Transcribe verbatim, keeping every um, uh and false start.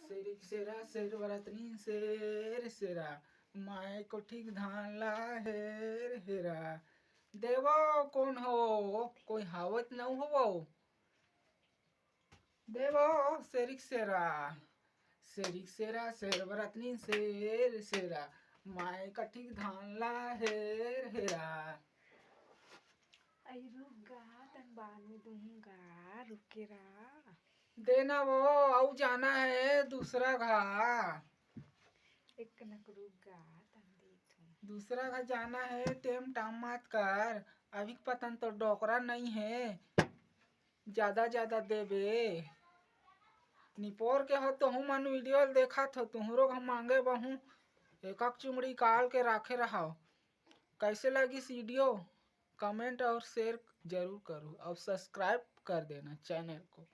Ceric सेरा, सेर बरतनी, सेर सेरा, माय कोठिक धान ला हेर हेरा। देवो, कोन हो? कोई हावत नउ होवो? देवो, सेरिक सेरा, सेरिक सेरा, सेर बरतनी, सेर सेरा, माय कठिक धान ला हेर हेरा। अई रुक गा, तन बाद में दूंगा, रुके रा। देना वो, अउ जाना है दूसरा घा। एक कनक रुक गा, तन देत हूँ। दूसरा घा जाना है, टेम टाम मत कर। अभी के पतन तो डोकरा नहीं है, ज्यादा ज्यादा देबे। निपोर के हो, तुहू मन वीडियो ल देखत हो, तुहरो घा मांगे बहू, एकक चुमड़ी काल के राखे रहो। कैसे लगिस वीडियो? कमेंट और शेयर जरूर करो और सब्सक्राइब कर देना चैनल को।